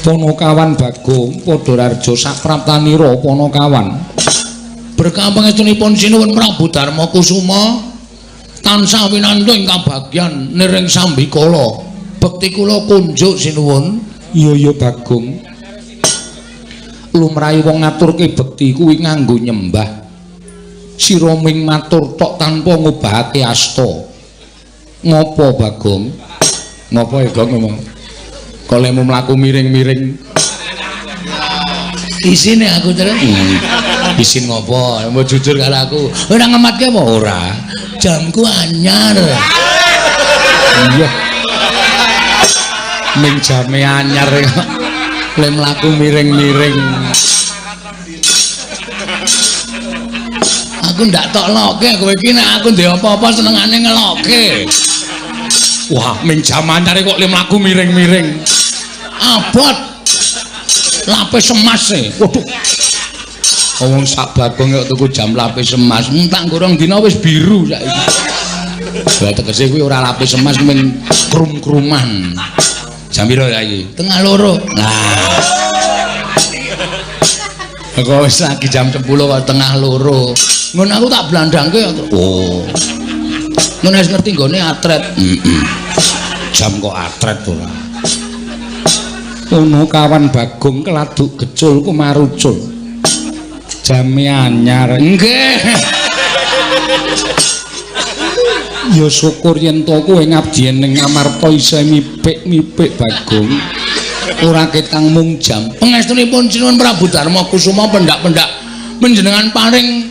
Panakawan Bagong Padha Raharja sapraptanira Panakawan. Berkah pangestunipun Sinuwun Prabu Darma Kusuma tansah winantu ing kabagyan niring sambikala. Bekti kula kunjuk Sinuwun. Iya ya Bagong. Lumrahe wong ngaturke bekti kuwi nganggo nyembah. Sira ming matur tok tanpa ngobahake asta. Ngopo Bagong? Ngopo ya Gong ngomong? Kok lemu mlaku miring-miring. Isine aku terus. Isin ngopo? Mbok jujur karo aku. Ora ngematke apa ora? Jamku anyar. Iya. Ming jame anyar kok. Le mlaku miring-miring. Aku ndak tok loke kowe iki nek aku ndek apa-apa senengane ngeloke. Wah, ming jam anyar kok le mlaku miring-miring. Abot. Lapis emas e. Waduh. Wong sak Bagong kok tuku jam lapis emas. Tak nggo rong dina wis biru saiki. Lah tegese kuwi ora lapis emas ming krum-kruman. Jam piro saiki? 1:30. Lah. Kok wis lagi jam 10 kok 1:30. Ngono aku tak blandangke. Oh. Ngono wis ngerti nggone atret. Heeh. Jam kok atret ora. Ono kawan Bagong keladuk gecul kumarucul. Jame anyar. Nggih. Ya syukur yen to kowe ngabdi ning Amarta isih mipik-mipik Bagong. Ora ketang mung jam. Pangestunipun Sinuwun Prabu Darma Kusuma pendak-pendak panjenengan paring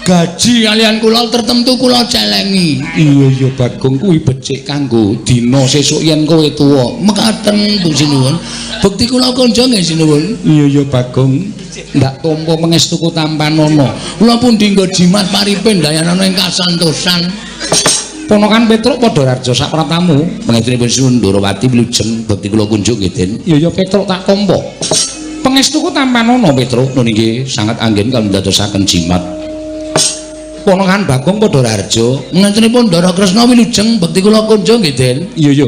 gaji kalian kula tertentu kula celengi. Iya ya Bagong kuwi becik kanggo dina sesuk yen kowe tuwa. Mekaten Bu Sinuwun. Bekti kula konjo nggih Sinuwun. Iya ya Bagong. Ndak tampa pangestuku tampanana. Kula pundi nggo jimat paripe ndayanana ing kasantosan. Ponakan Petruk Padha Raharja sapratamu. Pangestunipun Sinuwun Ndorowati wilujeng bekti kula kunjuk nggih Den. Iya ya Petruk tak tampa. Pangestuku tampanana Petruk. Nun inggih sangat anggen kang ndadosaken jimat. Ponakan Bagong Padha Raharja. Pangestunipun Ndara Kresna wilujeng bekti kula kunjuk nggih Den. Iya ya.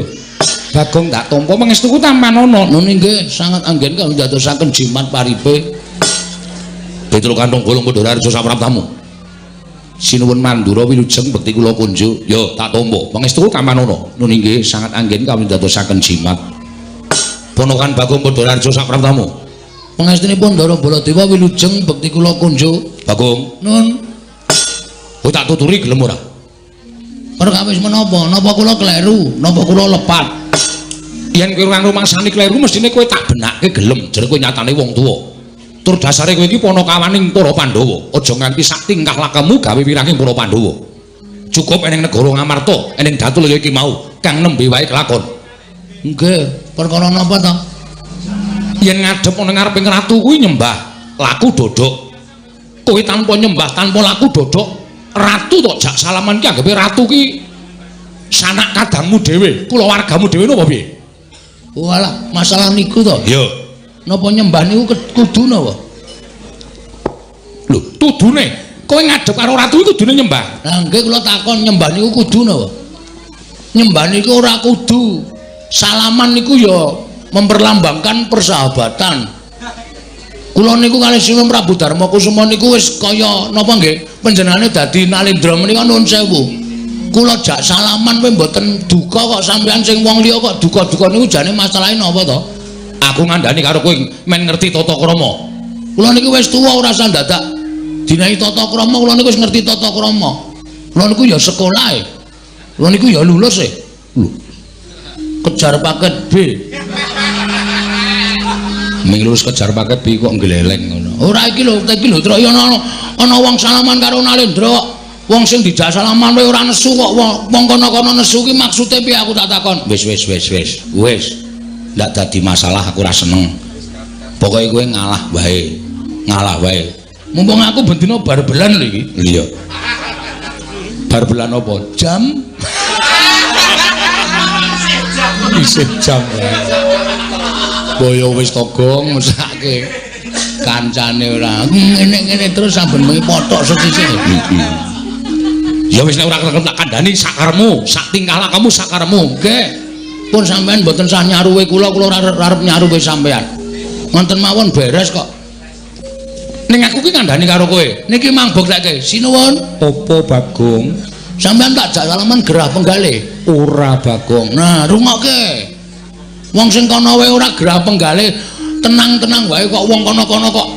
Bagong tak tampa pangestuku tampanana. Nun inggih sangat anggen kang ndadosaken jimat paripe. Petruk kantong golong Padha Raharja sapraptamu. Sinuwun Mandura wilujeng bekti kula kunjuk. Yo tak tampa. Pangestuku tampanana. Nun inggih sangat anggen kang ndadosaken jimat. Ponakan Bagong Padha Raharja sapraptamu. Pangestunipun Ndara Baladewa wilujeng bekti kula kunjuk. Bagong. Nun. Kowe tak tuturi gelem ora? Perkawis menapa? Napa kula kleru? Napa kula lepat? Yen kowe ora rumangsani kleru mestine kowe tak benake gelem. Jare kowe nyatane wong tuwa. Tur dasare kowe iki panakawaning para Pandhawa. Aja nganti sak tingkah lakemu gawe wiranging para Pandhawa. Cukup eneng negara Ngamarta, eneng Datulaya iki mau kang nembe wae kelakon. Nggih, perkara napa ta? Yen ngadhep ana ngareping ratu kuwi nyembah laku dodok. Kowe tanpa nyembah, tanpa laku dodok, ratu tok jak salaman ki anggepe ratu ki sanak kadangmu dhewe, kulawargamu dhewe napa piye? Walah, masalah niku to. Iya. Napa nyembah niku kudu napa? Lho, tudune kowe ngadhep karo ratu iki kudune nyembah. Lah nggih kula takon nyembah niku kudu napa? Nyembah niku ora kudu. Salaman niku ya memperlambangkan persahabatan. Kula niku kalih Sinuwun Prabu Darma Kusuma niku wis kaya napa nggih? Panjenengane dadi Nalendra menika nuwun sewu. Kula jak salaman kowe mboten duka kok sampean sing wong liya kok duka-duka niku jane masalahe napa to? Aku ngandani karo kowe men ngerti tata krama. Kula niku wis tuwa ora usah dadak dinahi tata krama, kula niku wis ngerti tata krama. Kula niku ya sekolah e. Kula niku ya lulus e. Lho. Kejar paket B. Ming lulus kejar paket B kok ngleleng ngono. Ora iki lho, iki lho trok ya ana wong salaman karo Nalendra kok. Wong sing dijak salaman wae ora nesu kok wong kono-kono nesu ki maksude piye aku tak takon. Wis wis wis wis. Wis. Ndak dadi masalah aku ora seneng. Pokoke kowe ngalah wae. Ngalah wae. Mumpung aku bendina bar-belan lho iki. Iya. Bar-belan apa? Jam. Isih jam wae. Boyo wis togong mesake kancane ora. Ngene-ngene terus saben bengi pothok sesisih. Ya wis nek ora kelem tak kandhani sakaremu, sak tingkah lakamu sakaremu. Nggih. Pun sampean mboten sah nyaruwe kula, kula ora arep nyaruwe sampean. Ngoten mawon beres kok. Ning aku ki ngandani karo kowe. Niki mang buktekke. Sinuwun. Apa Bagong? Sampean tak jak salaman gerah penggalih. Ora Bagong. Nah, rungokke. Wong sing kono wae ora gerah penggalih, tenang-tenang wae kok wong kono-kono kok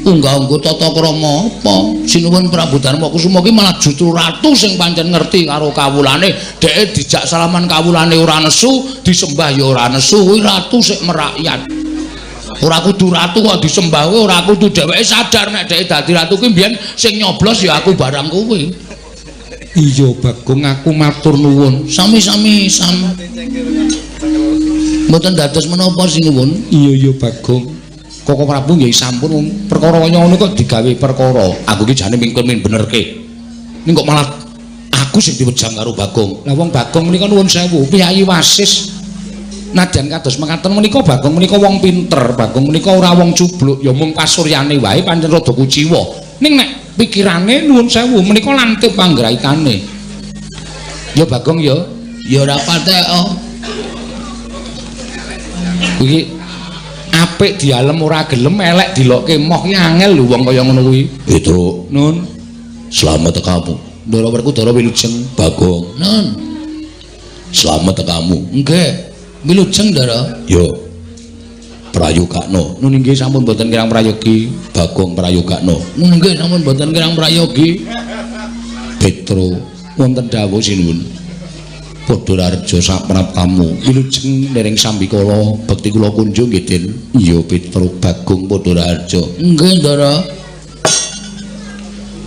unggah-ungguh tata krama apa? Sinuwun Prabu Darma Kusuma ki malah justru ratu sing pancen ngerti karo kawulane, dheke dijak salaman kawulane ora nesu, disembah ya ora nesu, kuwi ratu sik merakyat. Ora kudu ratu kok disembah kuwi ora kudu, dheweke sadar nek dheke dadi ratu kuwi mbiyen sing nyoblos ya aku barang kuwi. Iya Bagong, aku matur nuwun. Sami-sami sam. Mboten dados menapa sinuwun? Iya iya Bagong. Koko Prabu nggih sampun wong perkara kaya ngono kok digawe perkara. Aku ki jane mingkun min benerke. Ning kok malah aku sing diwejang karo Bagong. Lah wong Bagong menika nuwun sewu, piyayi wasis. Nadyan kados mekaten menika Bagong menika wong pinter, Bagong menika ora wong cubluk, ya mung pasuryane wae pancen rada kuciwa. Ning nek pikirane nuwun sewu menika lantip panggraitane. Ya Bagong ya, ya ora patek oh. Iki apik dialem ora gelem, elek dilokke moh ki angel lho wong kaya ngono kuwi. Petruk, Nun. Slamet kamu. Ndara Werkudara wilujeng. Bagong. Nun. Slamet kamu. Nggih. Wilujeng Ndara. Yo. Prayogakno. Nun inggih sampun boten kirang prayogi. Bagong prayogakno. Nun inggih sampun boten kirang prayogi. Petro wonten dawuh sinuwun. Padha Raja sapraptamu wilujeng ndereng sambikala bekti kula kunjung nggih Den. Iya Petro Bagong Padha Raja. Nggih Ndara.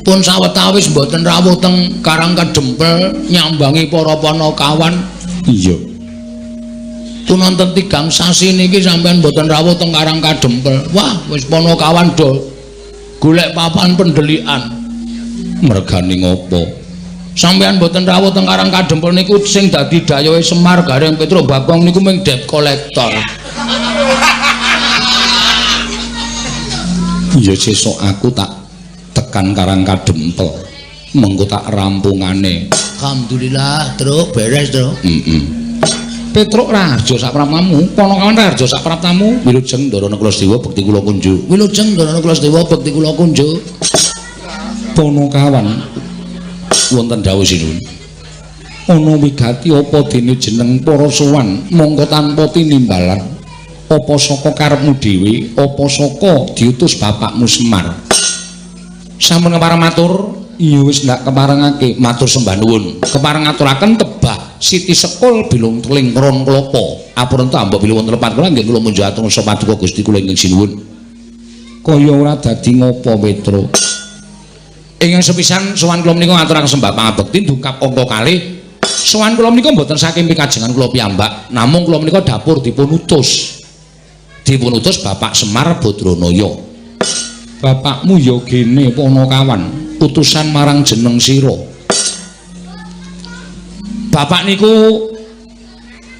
Pun sawetawis mboten rawuh teng Karang Kadempel nyambangi para panakawan. Iya. Pun wonten 3 sasi niki sampean mboten rawuh teng Karang Kadempel. Wah, wis panakawan do golek papan pendelikan. Mergane ngopo? Sampean mboten rawuh teng Karang Kadempel niku sing dadi dayohe Semar Gareng Petruk Bagong niku mung debt collector. Ya sesuk aku tak tekan Karang Kadempel. Mengko tak rampungane. Alhamdulillah, Truk, beres, Truk. Heeh. Petruk Raharja sapraptamu, Panakawan Raharja sapraptamu, wilujeng Ndara Kulasedewa bekti kula kunjuk. Wilujeng Ndara Kulasedewa bekti kula kunjuk. Panakawan wonten dawuh sinuwun. Ana wigati apa dene jeneng para sowan mongko tanpa tinimbalan. Apa saka karepmu dhewe, apa saka diutus bapakmu Semar. Sampun kepareng matur, iya wis ndak keparengake matur sembah nuwun. Kepareng ngaturaken tebah Siti Sekul bilung teling kron klapa. Apurenta mbok bilih wonten lepat kula nggih kula munjuk atur paduka Gusti kula ingkang sinuwun. Kaya ora dadi ngopo Petro. Ingkang sepisan sowan kula menika ngaturaken sembah pangabekti dungkap angka kalih. Sowan kula menika mboten saking pikajengan kula piyambak, namung kula menika dapur dipun utus. Dipun utus Bapak Semar Badranaya. Bapakmu ya gene Panakawan, utusan marang jeneng sira. Bapak niku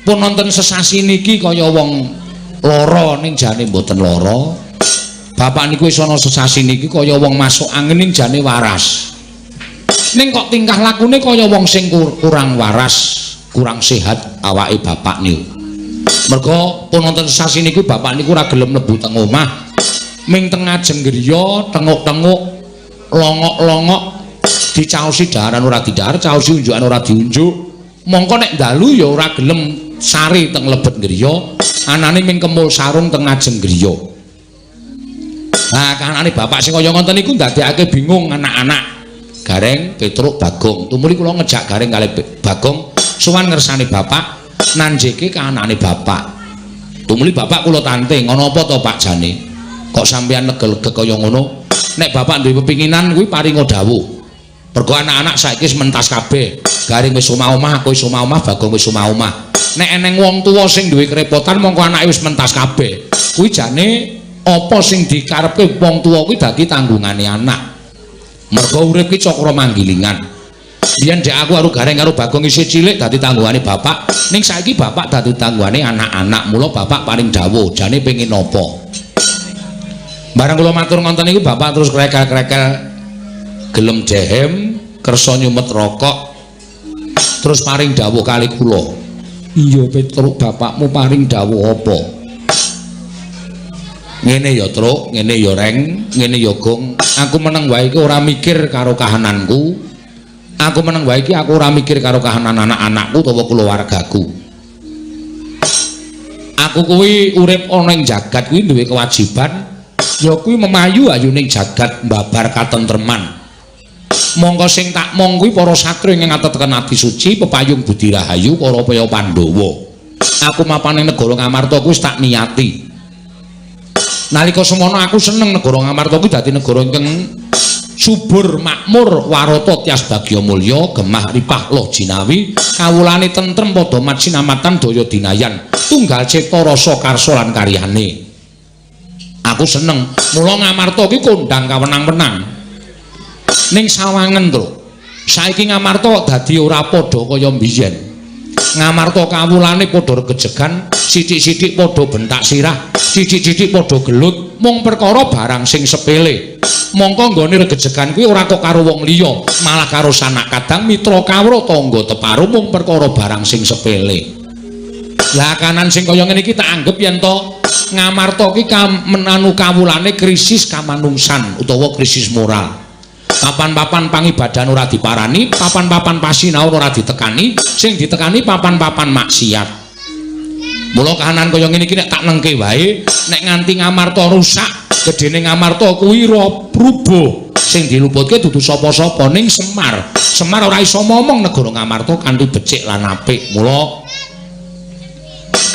pun nonton sesasi niki kaya wong lara ning jane mboten lara. Bapak niku wis ana sesasi niki kaya wong masuk angin ning jane waras. Ning kok tingkah lakune kaya wong sing kurang waras, kurang sehat awake bapak niku. Merga pun nonton sesasi niku bapak niku ora gelem mlebu teng omah. Ming teng ngajeng griya tenguk-tenguk, longok-longok, dicaosi daharan ora didahar, caosi unjukan ora diunjuk. Mongko nek dalu ya ora gelem sare teng lebet griya, anane ming kemul sarung teng ngajeng griya. Nah, kahanane bapak sing kaya ngoten niku ndadekake bingung anak-anak. Gareng, Petruk, Bagong. Tumuli kula ngejak Gareng kalih Bagong sowan ngersane bapak, nanjeke kahanane bapak. Tumuli bapak kula tanting, ana apa to Pak jane? Kok sampeyan lega-lega kaya ngono? Nek bapak duwe pepinginan kuwi paringa dawuh. Mergo anak-anak saiki wis mentas kabeh. Gareng wis omah-omah, aku wis omah-omah, Bagong wis omah-omah. Nek eneng wong tuwa sing duwe kerepotan mongko anake wis mentas kabeh. Kuwi jane apa sing dikarepke wong tuwa kuwi dadi tanggungane anak. Mergo urip ki cakra manggilingan. Biyen dek aku karo Gareng karo Bagong isih cilik dadi tanggungane bapak, ning saiki bapak dadi tanggungane anak-anak. Mula bapak paring dawuh, jane pengin apa? Bareng kula matur ngonten niku bapak terus krekel-krekel gelem dehem, kersa nyumet rokok, terus paring dawuh kali kula. Iya Petruk, bapakmu paring dawuh apa? Ngene ya Truk, ngene ya Reng, ngene ya Gong. Aku meneng wae iki ora mikir karo kahananku. Aku meneng wae iki aku ora mikir karo kahanan anak-anakku utawa keluargaku. Aku kuwi urip ana ing jagat kuwi duwe kewajiban ya kuwi memayu ayuning jagat mbabar katentreman. Mongko sing tak mong kuwi para satria ingkang ateteken ati suci pepayung budi rahayu para paya Pandhawa. Aku mapan ing negara Ngamarta kuwi wis tak niati. Nalika semono aku seneng negara Ngamarta kuwi dadi negara ingkang subur makmur warata tias bagya mulya gemah ripah loh jinawi kawulane tentrem padha mat sinamatan daya dinayan tunggal cipta rasa karsa lan karyane. Aku seneng mula Ngamarta kuwi kondang kawenang-wenang. Ning sawangen, Truk. Saiki Ngamarta dadi ora padha kaya mbiyen. Ngamarta kawulane padha regejegan, sithik-sithik padha bentak sirah, sithik-sithik padha gelut mung perkara barang sing sepele. Mongko nggone regejegan kuwi ora kok karo wong liya, malah karo sanak kadang mitra kawruh tangga teparo mung perkara barang sing sepele. Lah kanan sing kaya ngene iki tak anggep yen to Ngamarta ki menanu kawulane krisis kamanungsan utawa krisis moral. Papan-papan pangibadahan ora diparani, papan-papan pasinaon ora ditekani, sing ditekani papan-papan maksiat. Mula kahanan kaya ngene iki nek tak nengke wae, nek nganti Ngamarta rusak, gedene Ngamarta kuwi rubuh. Sing diluputke dudu sapa-sapa ning Semar. Semar ora iso momong negara Ngamarta kanthi becik lan apik. Mula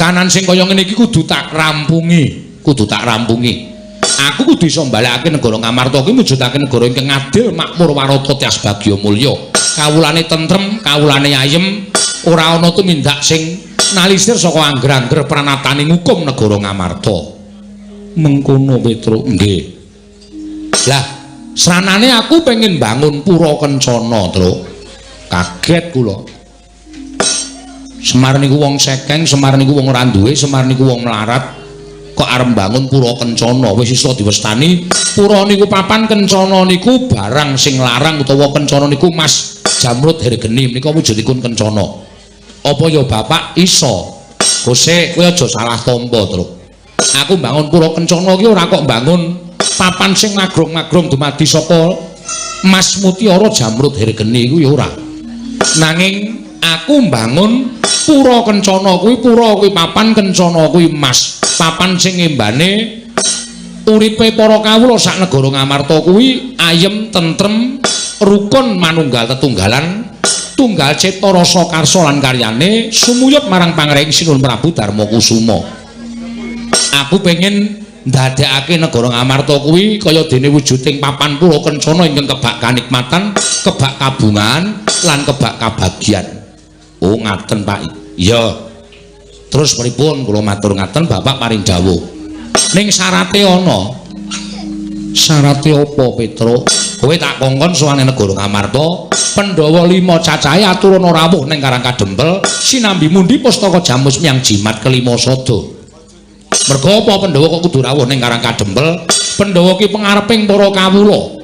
kahanan sing kaya ngene iki kudu tak rampungi, kudu tak rampungi. Aku kudu iso mbalekake negara Ngamarta kuwi mujudake negara ingkang adil, makmur, warata, tias bagya mulya. Kawulane tentrem, kawulane ayem, ora ana tumindak sing nalisir saka angger-angger pranatane ngukum negara Ngamarta. Mengkono Petruk, nggih. Lah, sranane aku pengen bangun pura kencana, Truk. Kaget kula. Semar niku wong sekeng, Semar niku wong ora duwe, Semar niku wong melarat. Kok arep bangun pura kencana? Wis iso diwestani pura niku papan kencana niku barang sing larang utawa kencana niku mas jamrud hergeni menika wujudipun kencana. Apa ya bapak iso? Gose kowe aja salah tampa, Truk. Aku bangun pura kencana ki ora kok bangun papan sing magrong-magrong dumadi saka mas mutiara jamrud hergeni kuwi ora. Nanging aku mbangun pura kencana kuwi, pura kuwi papan, kencana kuwi mas. Papan sing ngembane uripe para kawula sak negara Ngamarta kuwi ayem, tentrem, rukun, manunggal tetunggalan, tunggal cipta rasa karsa lan karyane sumuyut marang pangring Sinuhun Prabu Darma Kusuma. Aku pengen ndadekake negara Ngamarta kuwi kaya dene wujuding papan pura kencana ingkang kebak kanikmatan, kebak kabungan lan kebak kabagyan. Oh ngaten Pak. Iya. Terus pripun kula matur ngaten bapak paring dawuh. Ning syarate ana. Syarate apa Petruk? Kowe tak kongkon sowan negara Ngamarta, Pandhawa 5 cacahe aturana rawuh ning Karang Kadempel sinambi mundi pustaka jamus miang jimat kelima sada. Merga apa Pandhawa kok kudu rawuh ning Karang Kadempel? Pandhawa ki pengareping para kawula.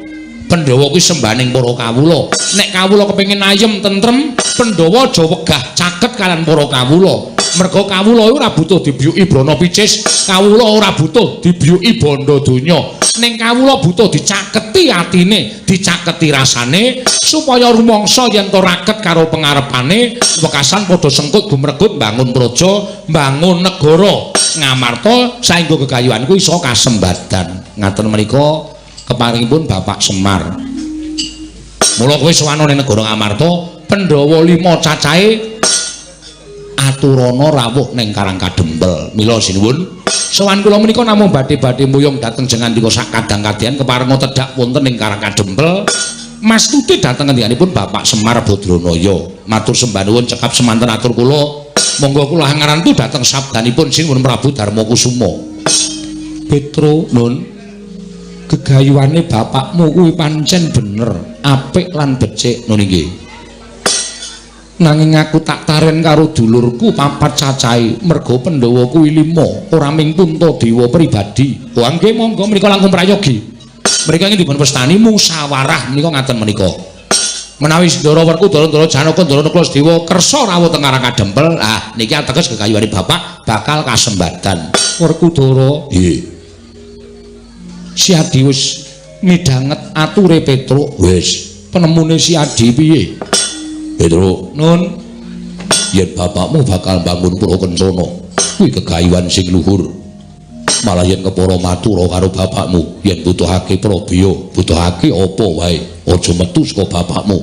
Pandhawa kuwi sembaning para kawula. Nek kawula kepengin ayem tentrem, Pandhawa aja wegah caket kalian para kawula. Merga kawula ora butuh dibiyuki brana picis, kawula ora butuh dibiyuki bondo donya. Ning kawula butuh dicaketi atine, dicaketi rasane supaya rumangsa yen to raket karo pengarepane, wekasan padha sengkut gumregut mbangun praja, mbangun negara Ngamarta saengga gegayuhanku iso kasembadan. Ngaten menika keparingipun Bapak Semar. Mula kowe sowan ning negara Ngamarta, Pandhawa 5 cacahe aturana rawuh ning Karang Kadempel. Mila sinuwun, sowan kula menika namung badhe-badhe muyung dhateng jengandika sak kadang-kadyan keparenga tedhak wonten ing Karang Kadempel. Mastuti dhateng ngendikanipun Bapak Semar Badranaya. Matur sembah nuwun cekap semanten atur kula. Monggo kula ngarantu dhateng sabdanipun Sinuhun Prabu Darma Kusuma. Petro nun, gegayuhane bapakmu kuwi pancen bener, apik lan becik nun inggih. Nanging aku tak taren karo dulurku papat cacahe, merga Pandhawa kuwi 5, ora ming Puntadewa pribadi. Wah nggih monggo menika langkung prayogi. Mriki ingkang dipun wastani musyawarah menika ngaten menika. Menawi Ndara Werkudara, Ndara Janaka, Ndara Nakula Sedewa kersa rawuh teng Karang Kadempel, ah niki ateges gegayuhane bapak bakal kasembadan. Werkudara, nggih. Si Adi wis midhanget ature Petruk. Wis, penemune si Adi piye? Petruk, nun, yen bapakmu bakal bangun pura kencana, kuwi gegayuhan sing luhur. Malah yen kepara matura karo bapakmu, yen butuhake prabeya, butuhake apa wae, aja metu saka bapakmu.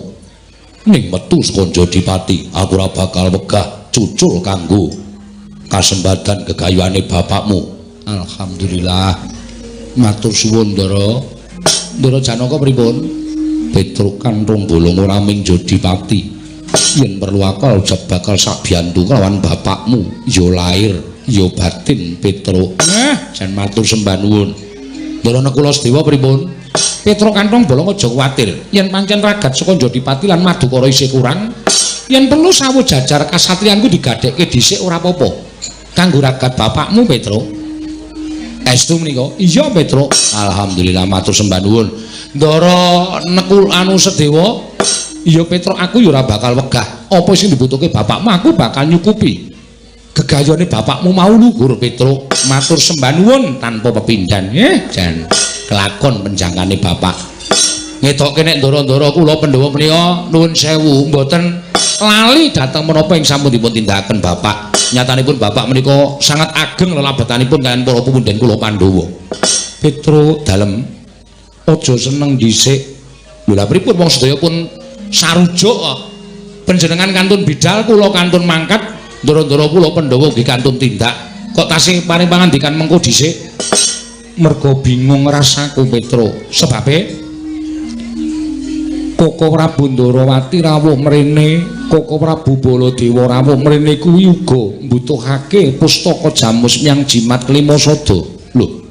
Ning metu saka Jodipati, aku ora bakal wegah cucul kanggo kasembadan gegayuhane bapakmu. Alhamdulillah. Matur suwun, Ndara. Ndara Janaka pripun? Petruk kanthong bolong ora ming Jodipati. Yen perlu akal bakal sabiyantu kelawan bapakmu, ya lair, ya batin Petruk. Jan matur sembah nuwun. Ndara Nakula Sedewa pripun? Petruk kanthong bolong aja kuwatir. Yen pancen ragat saka Jodipati lan Madukara isih kurang, yen perlu sawu jajar kasatriyanku digadhekke dhisik ora apa-apa. Kanggo ragat bapakmu, Petruk. Estu menika? Iya, Petruk. Alhamdulillah matur sembah nuwun. Ndara Nekul anu Sedewa, iya Petruk, aku ya ora bakal wegah. Apa sing dibutuhke bapakmu aku bakal nyukupi. Gegayone bapakmu mau luhur, Petruk. Matur sembah nuwun tanpa pepindhan. Jan kelakon penjangkane bapak. Ngetokke nek ndara-ndara kula Pandhawa menika nuwun sewu mboten lali dhateng menapa ing sampun dipun tindakaken bapak. Nyatanipun bapak menika sangat ageng lelabetanipun kaliyan para pepundhen kula Pandhawa. Petruk dalem aja seneng dhisik. Lho lha pripun wong sedaya pun sarujuk kok. Panjenengan kantun bidal, kula kantun mangkat, ndara-ndara kula Pandhawa ugi kantun tindak. Kok tasih paring pangandikan mengko dhisik? Mergo bingung rasaku, Petruk. Sebabe Koko Prabu Ndarawati rawuh mrene, Koko Prabu Baladewa rawuh mrene kuwi uga mbutuhake pustaka jamus miang jimat kelima sada. Lho.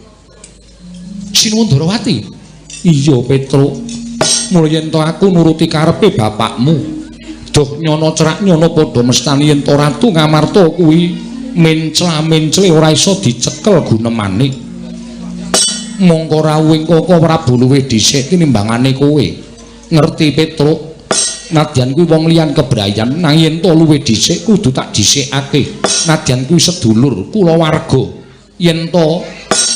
Sinuwun Ndarawati? Iya, Petruk. Mula yen to aku nuruti karepe bapakmu. Duh nyono cerak nyono padha mestani yen to Ratu Ngamarta kuwi mencla-mencle ora iso dicekel gunemane. Mongko rawuhing Koko Prabu luwih dhisik tinimbangane kowe. Ngerti Petruk, nadyan kuwi wong liyan kebrayan, nang yen to luwih dhisik kudu tak dhisikake. Nadyan kuwi sedulur kulawarga, yen to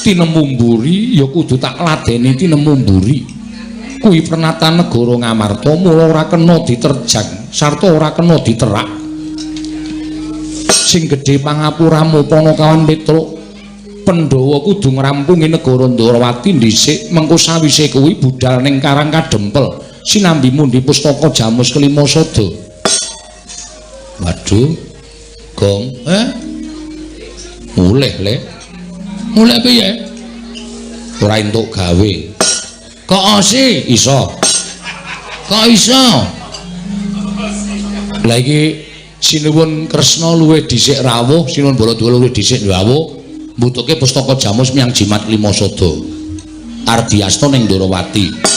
tinemu mburi ya kudu tak ladeni tinemu mburi. Kuwi pernatan negara Ngamarta, mula ora kena diterjang sarta ora kena diterak. Sing gedhe pangapuramu Panakawan Petruk, Pandhawa kudu ngrampungi negara Ndarawati dhisik, mengko sawise kuwi budal ning Karang Kadempel sinambi mundi pustaka jamus kelima sada. Waduh, Gong, mulih le. Mulih piye? Ora entuk gawe. Kok osi? Iso. Kok iso? Lah iki Sinuwun Kresna luwih dhisik rawuh, Sinuwun Baladewa luwih dhisik rawuh, mbutuhke pustaka jamus miang jimat lima sada. Ardiasta ning Ndarawati.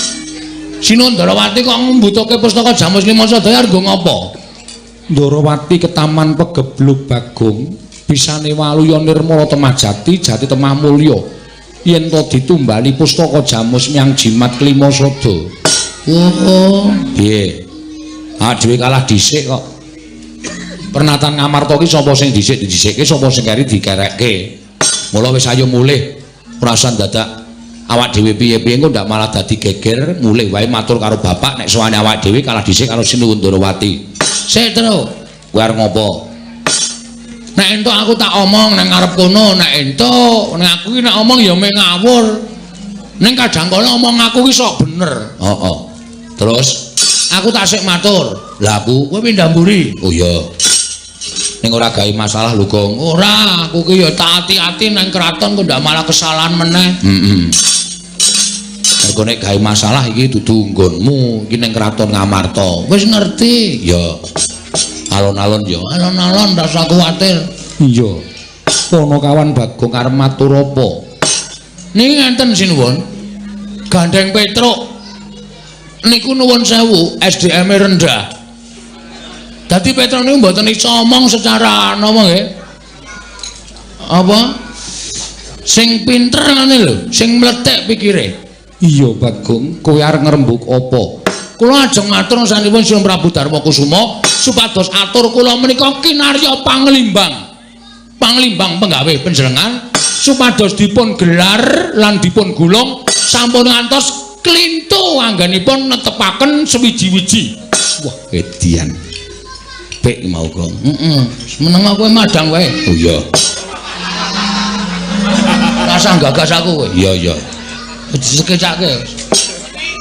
Sinuwun Ndarawati kok mbutuhke pustaka jamus lima sada arep nggo ngopo? Ndarawati ketaman pegeblug Bagong, bisane waluya nirmala temah jati, jati temah mulya. Yen to ditumbali pustaka jamus miang jimat kelima sada. Oh, piye? Ah dhewe kalah dhisik kok. Pernatan Ngamarta ki sapa sing dhisik didhisikke, sapa sing keri dikerekke. Mula wis ayo mulih, ora usah dadak awak dhewe piye-piye engko ndak malah dadi geger, mulih wae matur karo bapak nek sowane awak dhewe kalah dhisik karo Sinuwun Ndarawati. Sik, Truk. Kowe arep ngopo? Nek entuk aku tak omong nang ngarep kono, nek entuk, nek aku ki nek omong ya meh ngawur. Ning kadang kala omong aku ki sok bener. Heeh. Terus aku tak sik matur. Lah aku kowe pindah mburi. Oh iya. Ning ora gawe masalah lho, Gong. Ora, aku ki ya tak ati-ati nang kraton kok ndak malah kesalahan meneh. Heeh. Mergo nek gawe masalah iki dudu nggonmu, iki ning kraton Ngamarta. Wis ngerti. Ya. Alon-alon ya. Alon-alon rasa kuwatir. Iya. Panakawan Bagong arep matur apa? Niki ngenten sinuwun. Gandeng Petruk niku nuwun sewu, SDM-e rendah. Dadi Petruk niku mboten iso omong secara napa nggih? Apa? Sing pinter ngene lho, sing mlethek pikire. Iya Bagong, kowe arep ngrembug apa? Kula ajeng matur sanipun Sinuwun Prabu Darma Kusuma supados atur kula menika kinarya panglimbang. Panglimbang penggawe panjenengan supados dipun gelar lan dipun gulung sampun ngantos klintu anggenipun netepaken sewiji-wiji. Wah, edian. Pek mau, Gong. Heeh. Meneng kowe madang wae. Oh iya. Rasah gagas aku kowe. Iya, iya. Disekecake.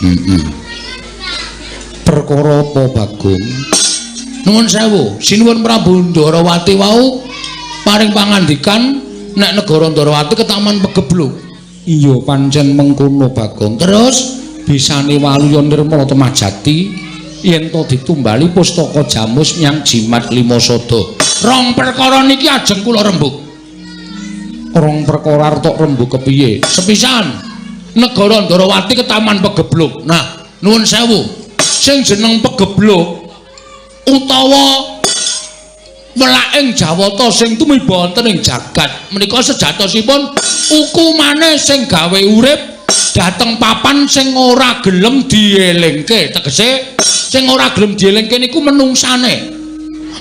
Heeh. Perkara apa, Bagong? Nuwun sewu, Sinuwun Prabu Ndorowati wau paring pangandikan nek negara Ndorowati ketaman pegebluk. Iya, pancen mengkono, Bagong. Terus bisane waluya nirmala temajati yen to ditumbali pustaka jamus nyang jimat lima sada. Rong perkara niki ajeng kula rembug. Rong perkara tok rembug kepiye? Sepisan, negara Ndorowati ketaman pegebluk. Nah, nuwun sewu. Sing jeneng pegebluk utawa welaking Jawata sing tumiba wonten ing jagat menika sejatosipun hukumane sing gawe urip dhateng papan sing ora gelem dielingke. Tegese sing ora gelem dielingke niku menungsane.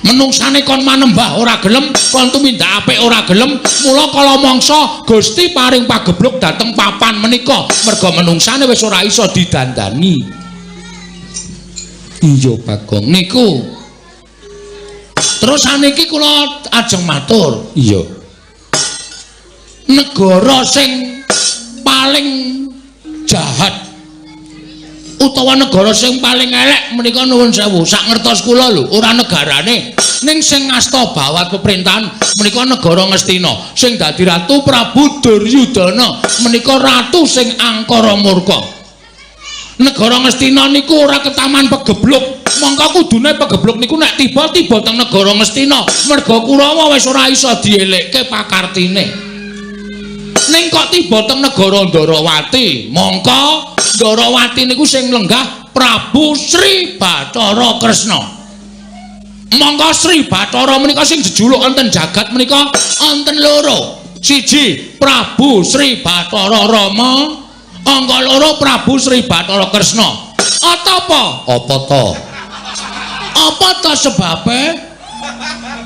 Menungsane kon manembah ora gelem, kon tumindak apik ora gelem, mula kala mangsa Gusti paring pagebluk dhateng papan menika merga menungsane wis ora iso didandani. Iya, Bagong. Niku. Terus saniki kula ajeng matur. Iya. Negara sing paling jahat utawa negara sing paling elek menika nuwun sewu, sak ngertos kula lho, ora negarane, ning sing ngasta bawat pemerintahan menika negara Ngastina, sing dadi ratu Prabu Duryudana menika ratu sing angkara murka. Negara Ngastina niku ora ketaman pegebluk, mongko kudune pegebluk niku nek tiba-tiba teng negara Ngastina, merga Kurawa wis ora iso dielekke pakartine. Ning kok tiba teng negara Ndorowati, mongko Ndorowati niku sing lenggah Prabu Sri Bathara Kresna. Mongko Sri Bathara menika sing jejuluk wonten jagat menika wonten loro. Siji Prabu Sri Bathara Rama, angka loro Prabu Sri Bathara Kresna. Apa? Apa to? Apa to sebabe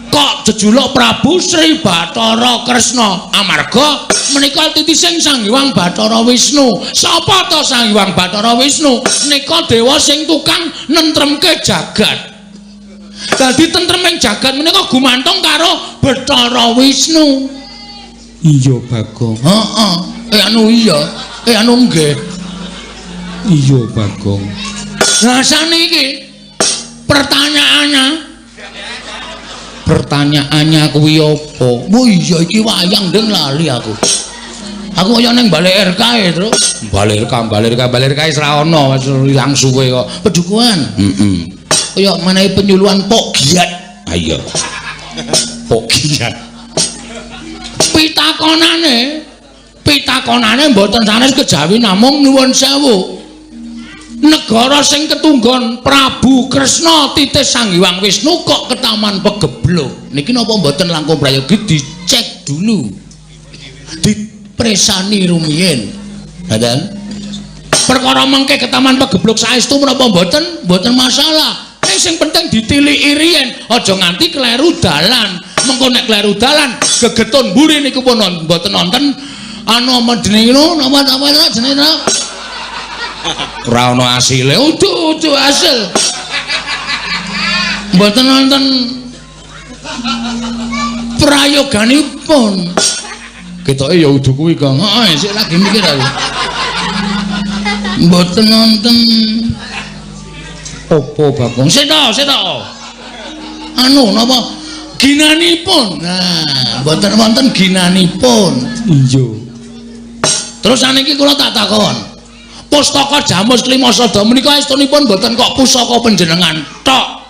kok jejuluk Prabu Sri Bathara Kresna? Amarga menika titising Sang Hyang Bathara Wisnu. Sapa to Sang Hyang Bathara Wisnu? Nika dewa sing tukang nentremke jagat. Dadi tentreming jagat menika gumantung karo Bathara Wisnu. Iya, Bagong. Heeh. Anu iya. Anu nggih. Iya, Bagong. Lah saniki pertanyaannya kuwi apa? Oh iya, iki wayang ndeng lali aku. Aku kaya ning Balai RK e, Tru. Balai RK, Balai RK, Balai RK wis ra ono, wis ilang suwe kok. Pedukuhan. Heeh. Kaya menehi penyuluhan Pok Giat. Ha iya. Pok Giat. Pitakonane mboten sanes kejawi namung nuwun sewu. Negara sing ketunggon Prabu Kresna titis Sang Hyang Wisnu kok ketaman pegebluk. Niki napa mboten langkung prayogi dicek dulu. Dipresani rumiyin. Ngoten. Perkara mengke ketaman pegebluk saestu menapa mboten? Mboten masalah. Ning sing penting ditiliki riyin, aja nganti kleru dalan. Mengko nek kleru dalan, gegetun mburi niku pun mboten wonten anu apa jenenge napa napa jenenge ora ana asile. Udu-udu hasil. Mboten wonten prayoganipun. Ketoke ya udu kuwi, Kang. Heeh, sik lagi mikir aku. Mboten wonten apa, Bagong? Sik to, sik to. Anu napa ginanipun. Nah, mboten wonten ginanipun. Iya. Terus saniki kula tak takon. Pustaka Jamus Klima Sada menika estunipun mboten kok pusaka panjenengan tok.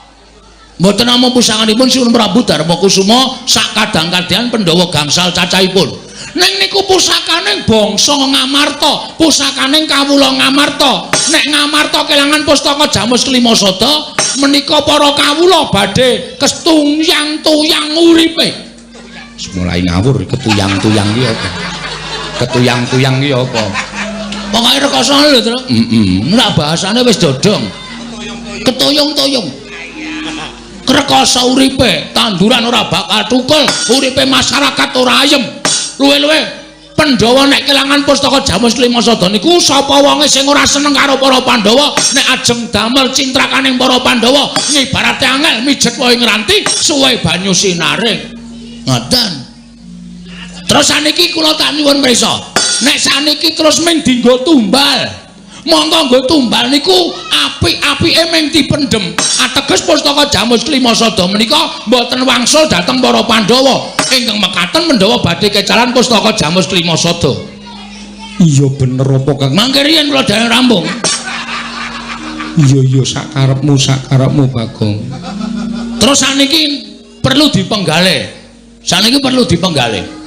Mboten namung pusakanipun Sinuwun Prabu Darma Kusuma sak kadang-kadang Pandhawa gangsal cacahipun. Ning niku pusakane bangsa Ngamarta, pusakane kawula Ngamarta. Nek Ngamarta kelangan pustaka Jamus Klima Sada menika para kawula badhe kestuyang-tuyang uripe. Mulai ngawur ketuyang-tuyang iki apa? Ketuyang-tuyang iki apa? Pokoke rekoso lho, Tru. Heeh. Nek bahasane wis dodong. Ketoyong-toyong. Krekoso uripe, tanduran ora bakal tukul, uripe masyarakat ora ayem. Luwe-luwe Pandhawa nek kelangan pustaka Jamus Klima Sada niku sapa wonge sing ora seneng karo para Pandhawa nek ajeng damel cintrakaning para Pandhawa ngibarate angel mijet wae ngranti suwe banyu sinare. Ngoten. Terus saniki kula tak nyuwun prisa. Nek saniki terus ming dienggo tumbal. Monggo nggo tumbal niku apik-apike ming dipendhem. Ateges pustaka Jamus Klima Sada menika mboten wangsul dhateng para Pandhawa. Ingkang mekaten Pandhawa badhe kecalan pustaka Jamus Klima Sada. Iya bener apa Kang? Mangke riyen kula dereng rampung. Iya iya sakarepmu sakarepmu Bagong. Terus saniki perlu dipenggalih. Saniki perlu dipenggalih.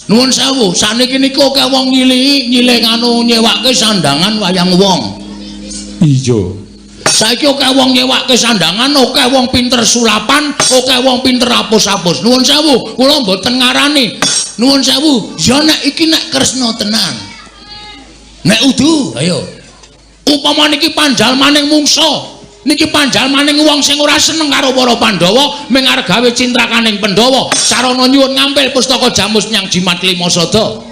Nuwun sewu, saniki niku akeh wong nyilihi, nyilih nganu nyewake sandangan wayang wong. Iya. Saiki akeh wong nyewake sandangan, akeh wong pinter sulapan, akeh wong pinter apus-apus. Nuwun sewu, kula mboten ngarani. Nuwun sewu, ya nek iki nek Kresna tenan. Nek udu, ayo. Upama niki panjalmaning mungsa, niki panjalmaning wong sing ora seneng karo para Pandhawa, ming arep gawe cintrakaning Pandhawa, sarana nyuwun ngampil pustaka Jamus nyang Jimat Klima Sada.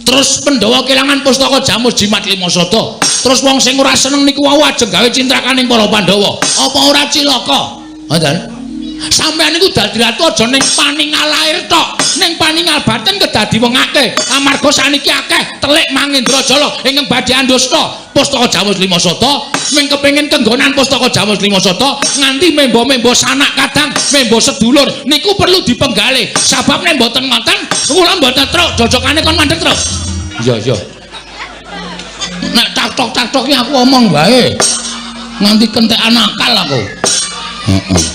Terus Pandhawa kelangan pustaka Jamus Jimat Klima Sada. Terus wong sing ora seneng niku wau ajeng gawe cintrakaning para Pandhawa. Apa ora cilaka? Ngoten. Sampeyan niku dadi ratu aja ning paningal lair tok, ning paningal batin kedah diwengake. Amarga saniki akeh telik Mangendrajala ingkang badhe andusta pustaka Jamus Klima Sada, ming kepengin kenggonan pustaka Jamus Klima Sada nganti membo-membo sanak kadang, membo sedulur niku perlu dipenggalih. Sabab nek mboten ngoten, kula mboten truk jojokane kon mandek truk. Iya iya. Nek tak-tok-tak-tok iki aku omong wae. Nganti kentekan akal aku. Heeh.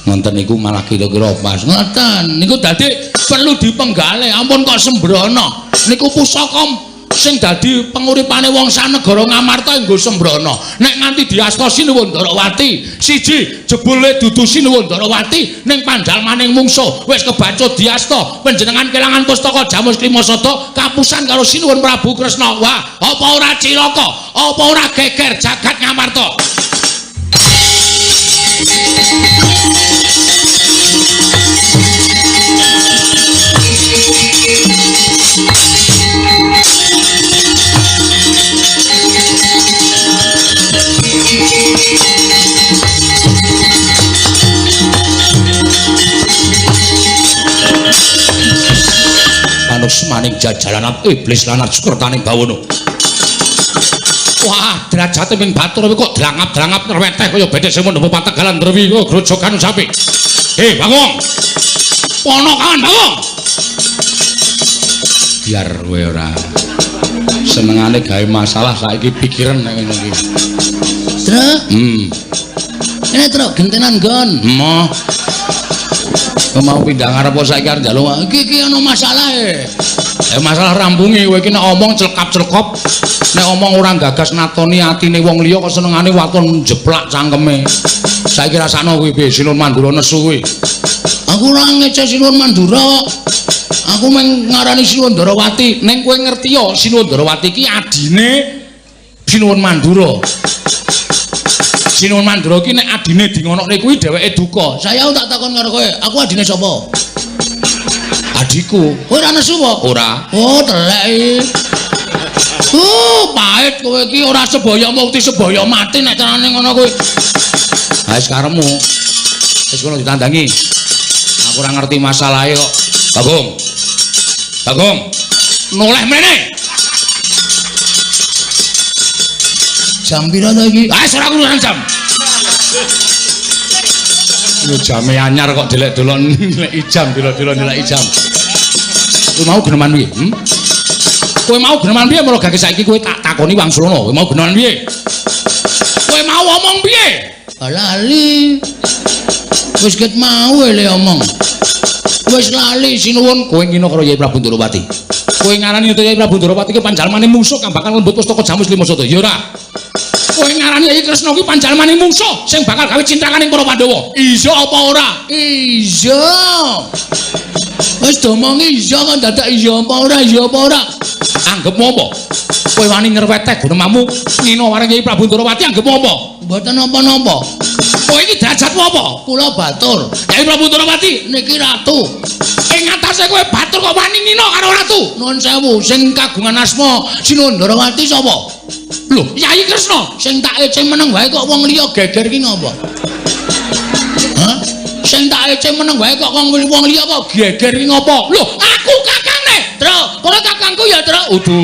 Ngonten niku malah kira-kira pas. Ngoten niku dadi perlu dipenggalih, ampun kok sembrono. Niku pusaka sing dadi penguripane wong sanegara Ngamarta nggo sembrono. Nek nganti diasta Sinuwun Darawati, siji jebule dudu Sinuwun Darawati ning panjalmaning mungsuh wis kebacut diasta panjenengan kelangan pustaka Jamus Klima Sada kapusan karo Sinuwun Prabu Kresna. Wah, apa ora cilaka? Apa ora geger jagat Ngamarta? Manusmaning jajalan iblis lan sukertaning bawana. Wah, derajate ming batur kok drangap-drangap nreweteh kaya bedhek sing mendhep pategalan drewi grojogan sapi. Hei, Bagong. Ponokan, Bagong. Biar kowe ora senengane gawe masalah saiki pikiran nek ngene iki. Truk. Ini truk gentenan nggon. Emoh. Mau pindah ngarep saiki arep njaluk. Iki iki ana masalahe. Masalah rampunge kowe iki nek omong celkap-celkop, nek omong ora gagas natoni atine wong liya kok senengane waton jeplak cangkeme. Saiki rasakno kuwi piye Sinuwun Mandura nesu kuwi. Aku ora ngece Sinuwun Mandura kok. Aku mung ngarani Sinuwun Darawati. Ning kowe ngerti ya Sinuwun Darawati iki adine Sinuwun Mandura. Sinuwun Mandura iki nek adine di ngonokne kuwi dheweke duka. Saya tak takon karo kowe, aku adine sapa? Adikku. Kowe ora nesu apa? Ora. Oh, telek iki. Pahit kowe iki ora sebaya mukti sebaya mati nek carane ngono kuwi. Ha wis karepmu. Wis kono ditandangi. Aku ora ngerti masalahe kok. Bagong. Bagong. Noleh mrene. Jam pira to iki? Ah, ora urusan jam. Yo jame anyar kok delek-delok nilai jam, delok-delok nilai jam. Kowe mau geneman piye? Kowe mau geneman piye mula gage saiki kowe tak takoni wangsulana. Kowe mau geneman piye? Kowe mau omong piye? Lali. Wis ket mau le omong. Wis lali sinuwun kowe ngino karo Yai Prabu Ndorowati. Kowe ngarani Yai Prabu Ndorowati ki panjalmane mungsuh kang bakal lembut pustaka Jamus Lima Sada. Ya ora? Kowe ngarani Yayi Kresna kuwi panjalmaning mungsuh sing bakal gawe cintrakaning para Pandhawa. Iya apa ora? Iya. Wis domongi iya kok dadak iya apa ora, iya apa ora? Anggepmu apa? Kowe wani ngreweteh gunemamu ngina marang Yayi Prabu Ndorowati anggepmu apa? Mboten napa-napa. Kowe iki derajatmu apa? Kula batur. Yayi Prabu Ndorowati niki ratu. Ing atase kowe batur kok wani ngina karo ratu? Nuwun sewu, sing kagungan asma Sinuwun Ndorowati sapa? Lho, Yayi Kresna. Sing tak ece meneng wae kok wong liya geger ki ngapa? Hah? Sing tak ece meneng wae kok wong liya kok geger ki ngapa? Lho, aku kakangne. Tru, kowe kakangku ya, Tru. Udu.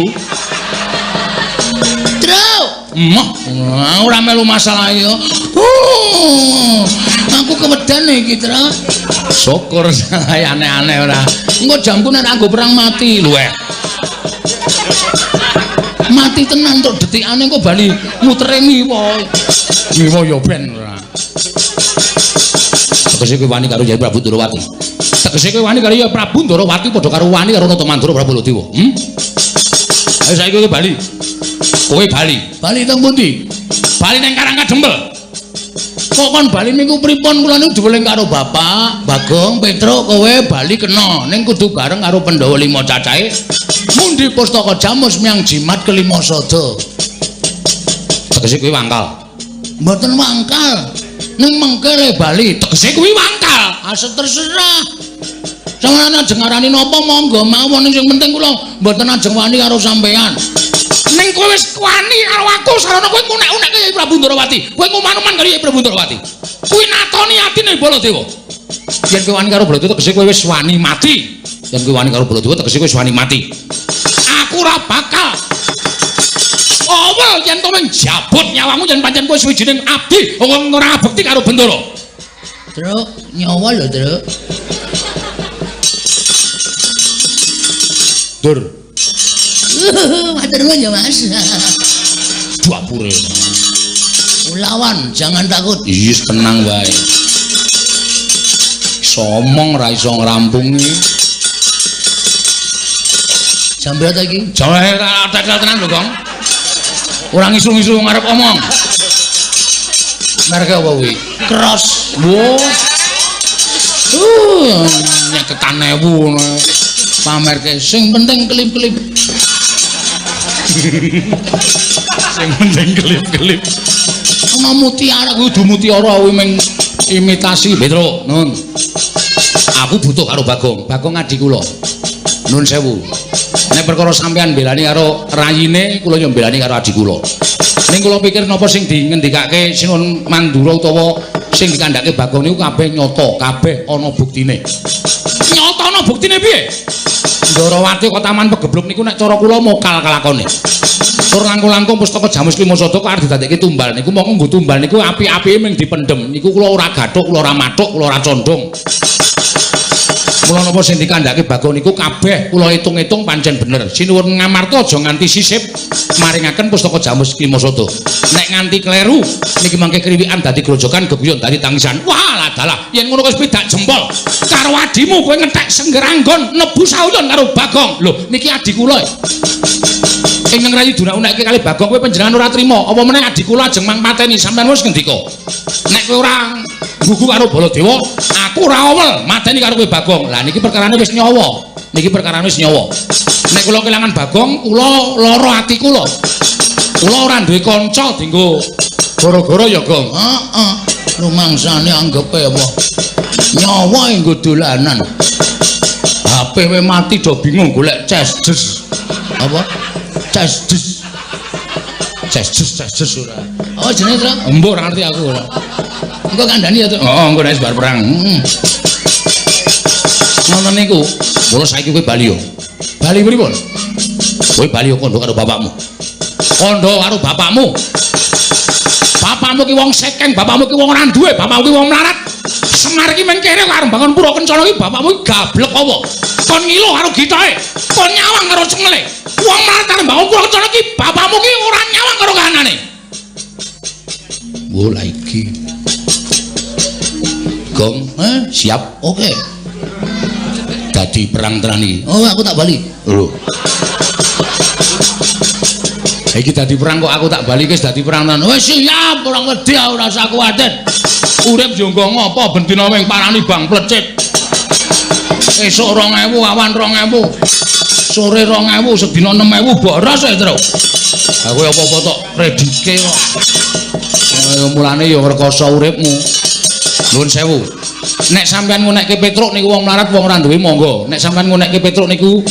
Tru. Emoh, ora melu masalah ya. Aku keweden iki, Tru. Syukur aneh-aneh ora. Engko jamku nek anggo perang mati lho. Mati tenan tok detikane engko bali mutere ngiwa. Ngiwa ya ben ora. Tegese kowe wani karo Yayi Prabu Ndorowati. Tegese kowe wani karo Yayi Prabu Ndorowati padha karo wani karo Nata Mandura Prabu Baladewa. Ayo saiki kowe bali. Kowe bali. Bali teng pundi? Bali nang Karang Kadempel. Kok kon bali niku pripun? Kula niku diweling karo Bapak, Bagong, Petruk, kowe bali kena ning kudu bareng karo Pandhawa 5 cacahe. Mundi pustaka jamus miang jimat kelima sada. Tegese kuwi wangkal. Mboten wangkal. Ning mengkele bali. Tegese kuwi wangkal. Asa terserah. Sampeyan ajeng ngarani napa monggo mawon, sing penting kula mboten ajeng wani karo sampeyan. Ning kowe wis wani karo aku, sarana kowe ngunek-unekke Yayi Prabu Ndorowati. Kowe nguman-uman karo Yayi Prabu Ndorowati. Kuwi natoni atine Baladewa. Yen kowe wani karo Baladewa tegese kowe wis wani mati. Yen kowe wani karo Baladewa tegese kowe wis wani mati. Aku ora bakal awel yen kowe njabut nyawamu yen pancen kowe suwijining abdi wong ora bekti karo Bendara. Truk, nyawa lho, Truk. Dur. Matur nuwun ya, Mas. Dapure. Lawan, jangan takut. Iya, tenang wae. Somong ra iso ngrampungi. Jam berapa iki? Jam ora tenan lho, Gong. Ora ngisu-ngisu ngarep omong. Merek apa kuwi? Cross. Wo. Nyeketan ewu ngono. Pamerke sing penting kelip-kelip. Sing penting kelip-kelip. Ana mutiara kuwi kudu mutiara kuwi mung imitasi. Petro, nun. Aku butuh karo Bagong. Bagong adi kula. Nun sewu. Nek perkara sampean mbelani karo rayine, kula yo mbelani karo adi kula. Ning kula pikir napa sing dingendikake Sinuwun Mandura utawa sing dikandhake Bagong niku kabeh nyata, kabeh ana buktine. Nyata ana buktine piye? Ndorowati kok taman pegebluk niku nek cara kula mokal kalakone. Tur langkung-langkung pustaka Jamus Lima Sada kok arep didadekke tumbal niku mongko nggo tumbal niku api-apike mung dipendhem. Niku kula ora gathuk, kula ora mathuk, kula ora condong. Mula napa sing dikandhake Bagong niku kabeh kula hitung-hitung pancen bener. Sinuwun Ngamarta aja nganti sisip maringaken pustaka Jamus Lima Sada. Nek nganti kleru niki mangke kriwikan dadi grojogan geguyon dadi tangisan. Wah, dalah yen ngono wis pidak jempol. Karo adimu kowe ngetek senggeranggon nebu sauyon karo Bagong. Lho, niki adi kula. Ingkang rayi dunak-unekke kali Bagong kowe panjenengan ora trima. Apa meneh adi kula ajeng mang pateni sampean wis ngendika. Nek kowe ora gugu karo Baladewa, aku ora awel mateni karo kowe Bagong. Lah niki perkarane wis nyawa. Niki perkarane wis nyawa. Nek kula kelangan Bagong, kula lara ati kula. Kula ora duwe kanca dienggo gara-gara ya, Gong. Heeh. Rumangsane anggepe apa? Nyawa nggo dolanan. HP we mati do bingung golek ces des. Apa? Ces des. Ces des ces des ora. Oh jenenge, Tru? Embuh ora ngerti aku ora. Engko kandhani ya, Tru. Heeh, engko nek bar perang. Heeh. Ngono niku. Mula saiki kowe bali yo. Bali pripun? Kowe bali yo kandha karo bapakmu. Kandha karo bapakmu. Bapakmu ki wong sekeng, bapakmu ki wong ora duwe, bapakmu ki wong melarat. Semar ki mengkere karo bangun pura kencana ki bapakmu ki gablek apa? Kon ngilo karo gitahe, kon nyawang karo cengele. Wong melarat karo bangun pura kencana ki bapakmu ki ora nyawang karo kahanane. Wo la iki. Gong, siap. Oke. Dadi perang tenan iki. Oh, aku tak bali. Lho. Iki dadi perang kok aku tak bali wis dadi perang tenan. Wis siap, ora wedi ora usah kuwatir. Urip yo nggo ngopo ben dina wing parani bang plecit. Esuk 2000, awan 2000. Sore 2000, sedina 6000 boros ae, Tru. Lah kowe apa-apa tok kredike kok. Mulane ya rekoso uripmu. Nuwun sewu. Nek sampean ngunekke Petruk niku wong mlarat wong ora duwe monggo. Nek sampean ngunekke Petruk niku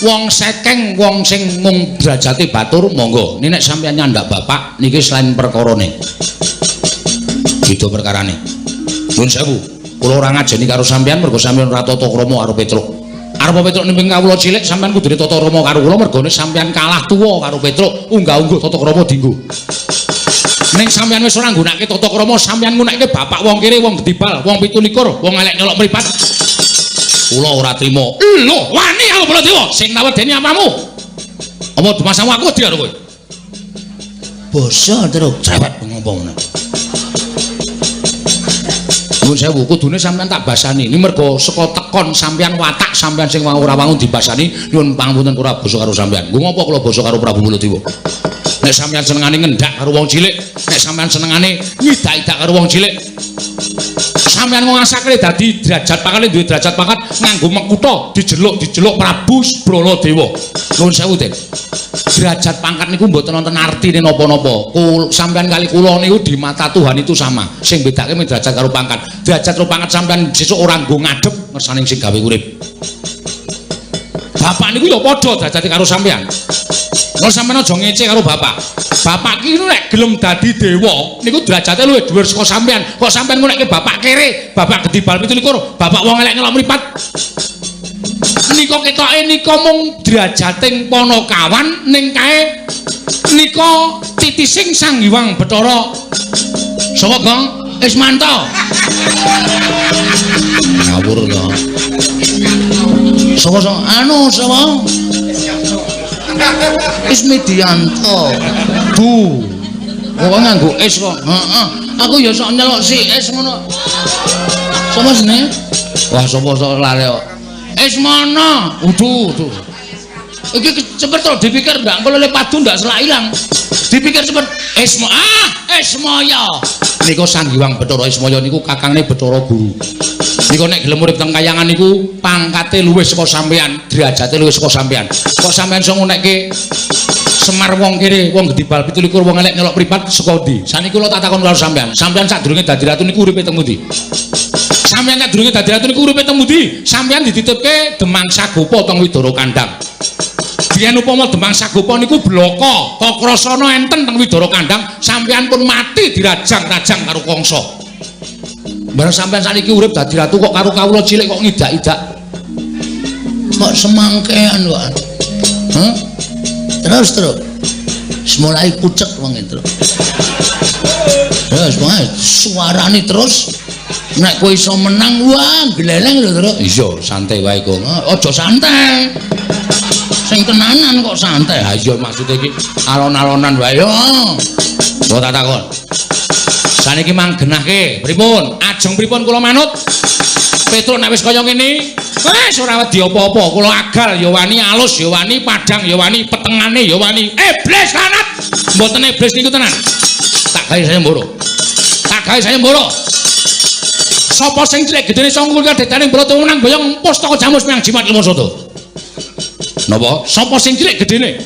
wong sekeng, wong sing mung derajate batur monggo. Nek sampean nyandak bapak niki selain perkarane. Beda perkarane. Nuwun sewu. Kula ora ngajeni karo sampean mergo sampean ora tata krama karo Petruk. Arep Petruk nimping kawula cilik sampean kudune tata krama karo kula mergone sampean kalah tuwa karo Petruk, unggah-ungguh tata krama dinggo. Ning sampean wis ora nggunakake tata krama, sampean nggunakake bapak wong kere, wong gedibal, wong 27, wong elek nyolok mripat. Kula ora trima. Lho, wani aku Baladewa sing nawedeni apamu? Apa dumasamu aku wedi karo kowe? Basa, Truk, cerewet ngopo ngono. Nuwun sewu, kudune sampean tak basani. Ini mergo saka tekon sampean watak sampean sing ora wangun dibasani, nyuwun pangapunten ora basa karo sampean. Nggo ngopo kula basa karo Prabu Baladewa? Nek sampean senengane ngendak karo wong cilik, nek sampean senengane ngidak-idak karo wong cilik, sampean ngasakne dadi derajat pangkat, duwe derajat pangkat nganggo mekutha dijeluk-dijeluk Prabu Baladewa. Nuwun sewu, Den. Derajat pangkat niku mboten wonten artine napa-napa. Sampean kali kula niku di mata Tuhan itu sama. Sing bedake mung derajat karo pangkat. Derajat karo pangkat sampean sesuk ora nggo ngadep ngersane sing gawe urip. Bapak niku ya padha derajate karo sampean. Lha sampean aja ngece karo bapak. Bapak ki nek gelem dadi dewa niku derajate luwih dhuwur saka sampean. Kok sampean ngunekke bapak kere, bapak gedibal 27, bapak wong elek nyelok mripat. Nika ketoke nika mung derajating panakawan ning kae nika titising Sang Hyang Bathara. Sapa, Gong? Ismanto. Ngawur to. Sapa sapa? Anu sapa? Ismidianto. Du. Kok nganggo is kok? Heeh. Aku ya sok nyeluk si is ngono. Sapa jenenge? Wah, sapa sok lali kok. Ismana. Uduh, uduh. Iki cepet to dipikir ndak engko lele padu ndak selak ilang. Dipikir cepet. Isma ah, Ismaya. Nika Sang Hyang Bathara Ismaya niku kakangne Bathara Guru. Nika nek gelem urip teng kayangan niku pangkate luwih saka sampean, derajate luwih saka sampean. Kok sampean iso ngunekke Semar wong kere, wong gedibal 27, wong elek nyelok mripat saka ndi? Saniki kula tak takon karo sampean. Sampean sadurunge dadi ratu niku uripe teng pundi? Sampean sadurunge dadi ratu niku uripe teng pundi? Sampean dititipke Demang Sagopa teng Widara Kandang. Biyen upama Demang Sagopa niku blaka, Kakrasana enten teng Widara Kandang, sampean pun mati dirajang-rajang karo Kangsa. Bareng sampean saniki urip dadi ratu kok karo kawula cilik kok ngidak-idak. Kok semangkean kok. Hah? Terus terus. Mulai pucet wong itu. Terus wae suarane terus nek kowe iso menang wah gleleng lho terus. Iya, santai wae kok. Aja santai. Sing tenanan kok santai. Ha iya maksude iki alon-alonan wae yo. Kula tak takon. Saniki manggenahke pripun? Ajeng pripun kula manut? Petruk nek wis kaya ngene, wis ora wedi apa-apa. Kula agal ya wani, alus ya wani, padhang ya wani, petengane ya wani. Iblis lanat. Mboten iblis niku tenan. Tak gawe sayembara. Tak gawe sayembara. Sapa sing cilik gedene iso ngungkul kadedane Baladewa menang boyong pustaka jamus miang jimat lima sada. Napa? Sapa sing cilik gedene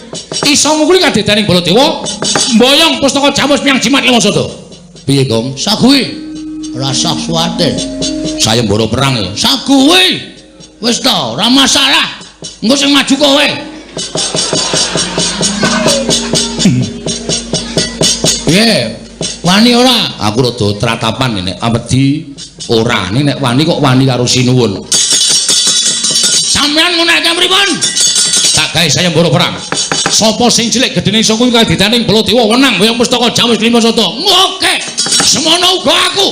iso ngungkuli kadedane Baladewa mboyong pustaka jamus miang jimat lima sada. Piye, Gong? Saguwi. Rasa kuwatir. Sayembara perang ya. Saguwi. Wis ta, ora masalah. Engko sing maju kowe. Piye? Wani ora? Aku rada tratapan nek wedi ora. Nek wani kok wani karo sinuwun. Sampeyan ngunekke pripun? Tak gawe sayembara perang. Sapa sing cilik gedene iso kuwi kadidane Baladewa wenang boyong pustaka jamus lima sada. Oke. Semono uga aku.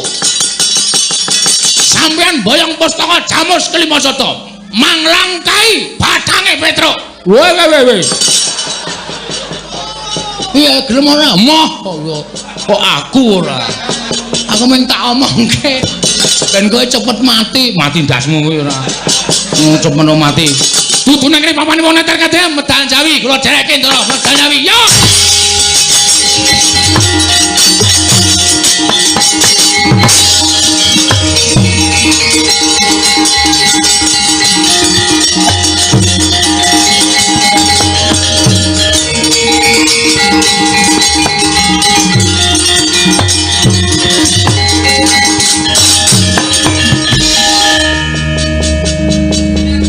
Sampeyan boyong pustaka jamus kelima sada. Manglangkai bathange Petruk. Weh weh weh weh. Piye gelem ora? Moh kok aku ora. Aku mung tak omongke ben kowe cepet mati, mati ndasmu kuwi ora. Cepet mati. Dudu nang kene papane wong neter kabeh medal Jawi, kula dherekke Ndara, medal Jawi. Yo.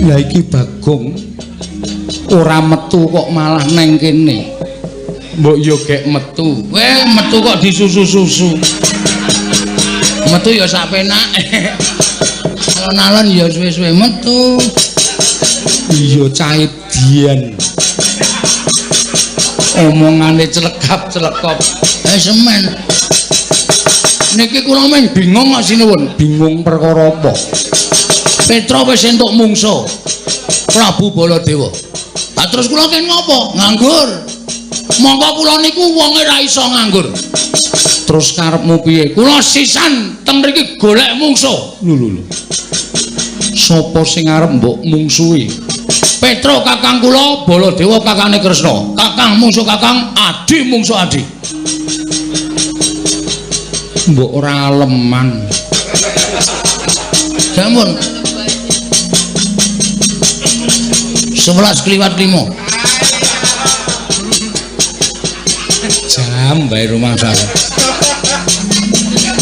Lah iki Bagong ora metu kok malah neng kene. Mbok yo gek metu. Weh, metu kok disusu-susu. Metu ya sak penake. Alon-alon ya suwe-suwe metu. Iya cah edian. Omongane celekap-celekop. Semen. Niki kula mung bingung kok sinuwun. Bingung perkara apa? Petra wis entuk mungsuh Prabu Baladewa. Lah terus kula ken ngopo? Nganggur. Mongko kula niku wonge ra iso nganggur. Terus karepmu piye? Kula sisan teng mriki golek mungsuh. Lho lho lho. Sapa sing arep mbok mungsuhi? Petra kakang kula, Baladewa kakange Kresna. Kakang mungsuh kakang, adi mungsuh adi. Mbok ora aleman. Sampun. 11 kliwat 5. Jam bae rumah saya.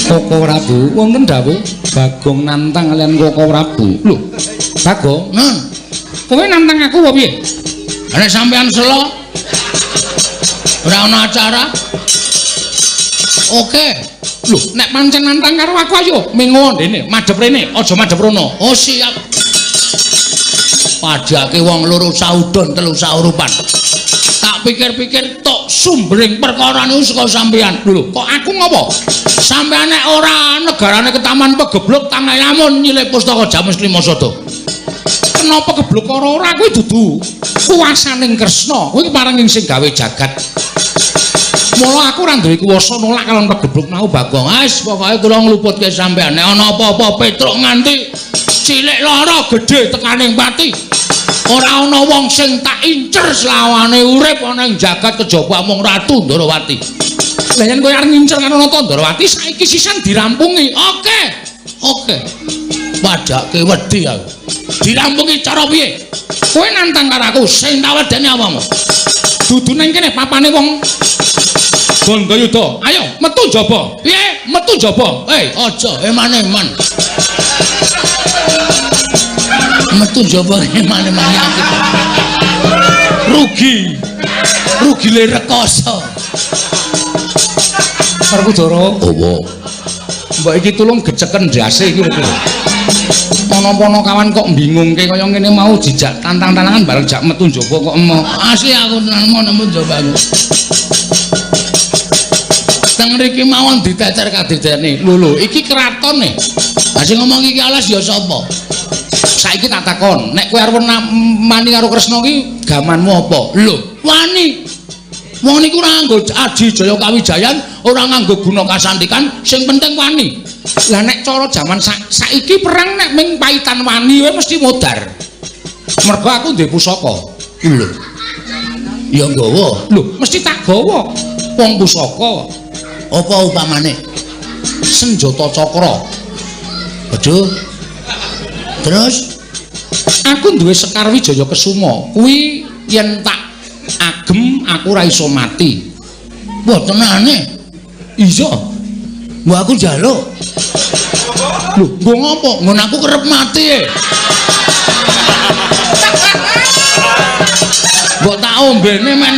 Koko Prabu, wonten dawuh Bagong nantang kalian Koko Prabu. Lho, Bagong, kowe nantang aku apa piye? Nek sampean selo ora ana acara. Oke. Lho, nek pancen nantang karo aku ayo mengo ndene, madhep rene, aja madhep rono. Oh siap. Padhake wong loro saudon telu saurupan. Tak pikir-pikir tok sumbering perkara niku saka sampean. Lho, kok aku ngopo? Sampean nek ora negarane ketaman pegebluk tangayamun nyilih pustaka Jamus Lima Sada. Kenapa gebluk ora ora kuwi dudu kuwasaning Kresna. Kuwi paring sing gawe jagat. Mula aku ora duwe kuwasa nolak kalon pegebluk mau Bagong. Wis pokoke kula ngluputke sampean. Nek ana apa-apa Petruk nganti cilik lara gedhe tekaning pati. Ora ana wong sing tak incer selawane urip ana ing jagat kejaba mung Ratu Ndorowati. Lah yen kowe arep ngincer karo Nata Ndorowati saiki sisan dirampungi. Oke. Oke. Padhake wedi aku. Dirampungi cara piye? Kowe nantang karo aku sing tak wedeni apamu? Dudu nang kene papane wong Bandayuda. Ayo metu njaba. Piye? Metu njaba. Aja eman-eman. Metu njaba eman-eman aku. Rugi. Rugile rekoso. Werkudara. Owo. Mbok iki tulung geceken ndase iki lho. Ana-ana kawan kok bingungke kaya ngene mau dijak tantang-tantangan bareng jak metu njaba kok emo. Asli aku tenan nemu njaba aku. Teng mriki mawon diteter kadidene. Lho lho, iki kratone. Lah sing ngomong iki alas ya sapa? Saiki tak takon, nek kowe arep mani karo Kresna ki gamanmu apa? Lho, wani. Wong niku ora nganggo aji jaya kawijayan, ora nganggo guna kasantikan, sing penting wani. Lah nek cara jaman saiki perang nek ming paitan wani wae mesti modar. Mergo aku duwe pusaka. Lho. Ya nggawa. Lho, mesti tak gawa. Wong pusaka. Apa upamane? Senjata cakra. Aduh. Terus aku duwe Sekar Wijaya Kesuma. Kuwi yen tak agem aku ora iso mati. Wah, tenane. Iya. Mbok aku njaluk. Lho, nggo ngopo? Nggon aku kerep mati e. Mbok tak ombene men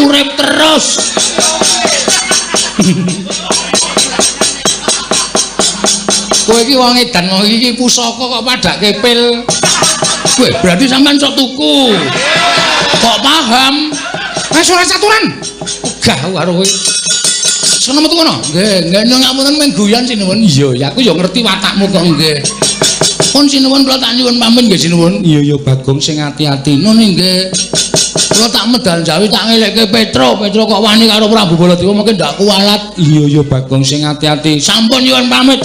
urip terus. Kowe iki wong edan, wong iki pusaka kok padake pil. Kowe berarti sampean sok tuku. Kok paham? Wis ora caturan. Ogah karo kowe. Sono metu kono. Nggih, nggih nyuwun ngapunten men guyon sinuwun. Iya, ya aku ya ngerti watakmu kok nggih. Pun sinuwun kula tak nyuwun pamit nggih sinuwun. Iya ya Bagong sing ati-ati. Ngono nggih. Kula tak medal Jawi tak ngelekke Petro, Petro kok wani karo Prabu Baladewa mungkin ndak kualat. Iya ya Bagong sing ati-ati. Sampun nyuwun pamit.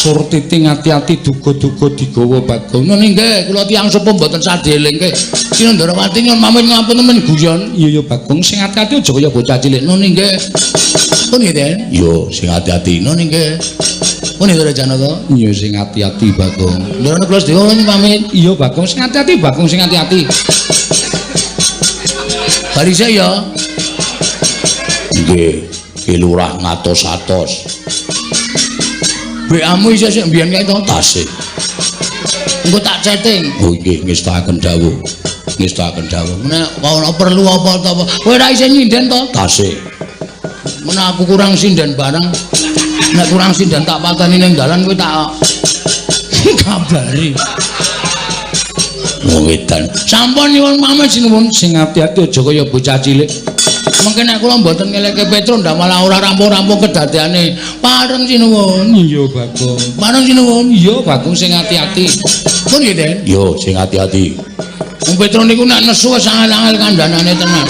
Surtiti ati-ati duga-duga digawa Bagong. Nun nggih, kula tiyang sepuh mboten sadhelingke. Sinandharawati nyuwun pamit ngapunten men guyon. Iya ya Bagong, sing ati-ati aja kaya bocah cilik. Nun nggih. Pun nggih, Den. Iya, sing ati-ati. Nun nggih. Pun nggih Janaka. Iya sing ati-ati Bagong. Ndara kula sedaya nyuwun pamit. Iya Bagong, sing ati-ati Bagong, sing ati-ati. Barise ya. Nggih, Ki Lurah ngatos-atos. WA-mu isih sik mbiyen kae to? Tasih. Engko tak chatting. Oh nggih, ngestakaken dawuh. Ngestakaken dawuh. Nek ana perlu apa ta apa. Kowe ora isih nyinden to? Tasih. Menawa aku kurang sinden barang. Nek kurang sinden tak pateni ning dalan kowe tak kabari. Wong edan. Sampun nyuwun pamit sinuwun. Sing ati-ati aja kaya bocah cilik. Mungkin nek kula mboten ngeleke Petro ndak malah ora rampung-rampung kedadeane. Pareng sinuwun. Iya Bagong. Pareng sinuwun. Iya Bagong sing ati-ati. Pun nggih, Den. Iya sing ati-ati. Wong Petro niku nek nesu wis angel-angel kandhanane tenan.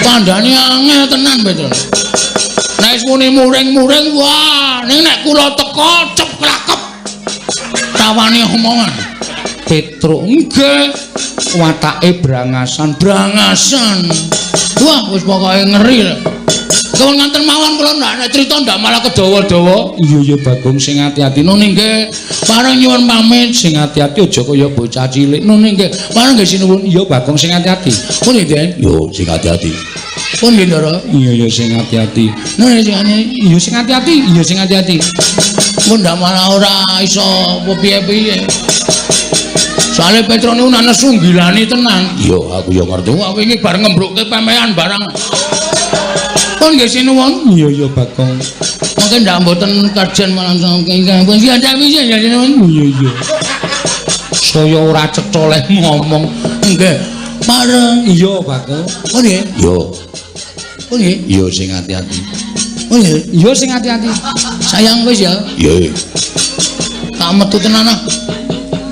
Kandhane angel tenan Petro. Nek wis muni muring-muring wah, ning nek kula teko cep klakep. Tawane omongan. Petro nggih watake brangasan, brangasan. Wah, wis pokoke ngeri lho. Kula nganten mawon kula ndak nek crita ndak malah kedawa-dawa. Iya ya Bagong sing ati-ati. Nun nggih, pareng nyuwun pamit. Sing ati-ati aja kaya bocah cilik. Nun nggih, pareng nggih sinuwun. Iya Bagong sing ati-ati. Pun nggih, Den. Yo sing ati-ati. Pun nggih, Ndara. Iya ya sing ati-ati. Nun sing ati. Iya sing ati-ati. Iya sing ati-ati. Mun ndak malah ora iso piye-piye. Soale Petro niku nek nesu nggilani tenan. Iya, aku ya ngerti. Wah, wingi bar ngembrukke pemean barang. Pun nggih sinuwun. Iya iya Bagong. Mungkin ndak mboten kajen malah ingkang pun siap ya sinuwun. Iya iya. Saya ora cetha leh ngomong. Nggih. Pareng. Iya Bagong. Pun nggih. Iya. Pun nggih. Iya sing ati-ati. Pun nggih. Iya sing ati-ati. Sayang wis ya. Iya. Tak metu tenan ah.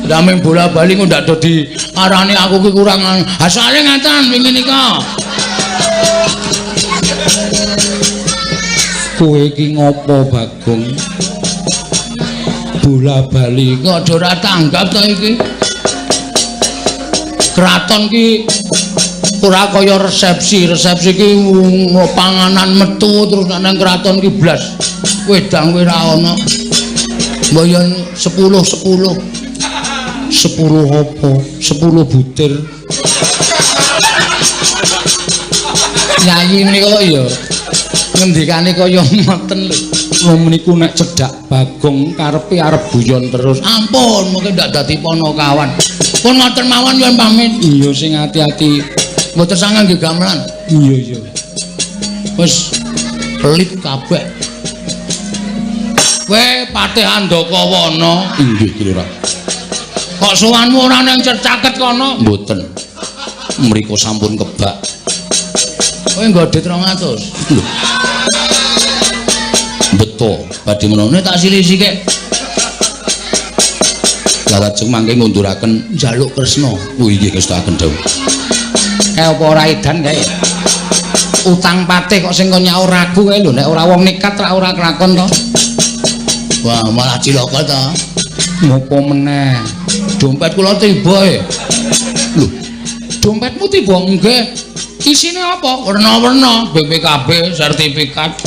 Dameng bola-bali kok ndak dadi arane aku ki kurang. Ha soalé ngaten wingi nika. Kowe iki ngopo Bagong? Bola-bali kok ora tanggap to iki. Kraton ki ora kaya resepsi. Resepsi ki panganan metu terus nang kraton ki blas. Wedang kuwi ora ana. Mbok yen 10-10. 10 apa? 10 butir. Yayi menika ya ngendikane kaya ngoten lho. Lho meniku nek cedhak Bagong karepe arep guyon terus. Ampun, mungkin ndak dadi ponokawan. Pun ngoten mawon nyuwun pamit. Iya sing ati-ati. Mboten sangang nggih gamelan. Iya iya. Wis pelit kabeh. Kowe Patih Andakawana. Inggih Ki Lurah. Kok sowanmu ora nang caket kono? Mboten. Mriku sampun kebak. Kowe nggo dit 200. Lho. Beto, badhe menone tak silih-sikik. Lajeng mangke ngunduraken njaluk Kresna. Oh inggih ngestakaken dawuh. Kae apa ora edan kae? Utang patih kok sing kon nyaur aku kae lho, nek ora wong nekat ra ora kelakon to. Wah, malah cilaka ta. Ngopo meneh? Dompet kula tiba e. Lho, dompetmu tiba? Nggih. Isine apa? Werna-werna, BPKB, sertifikat.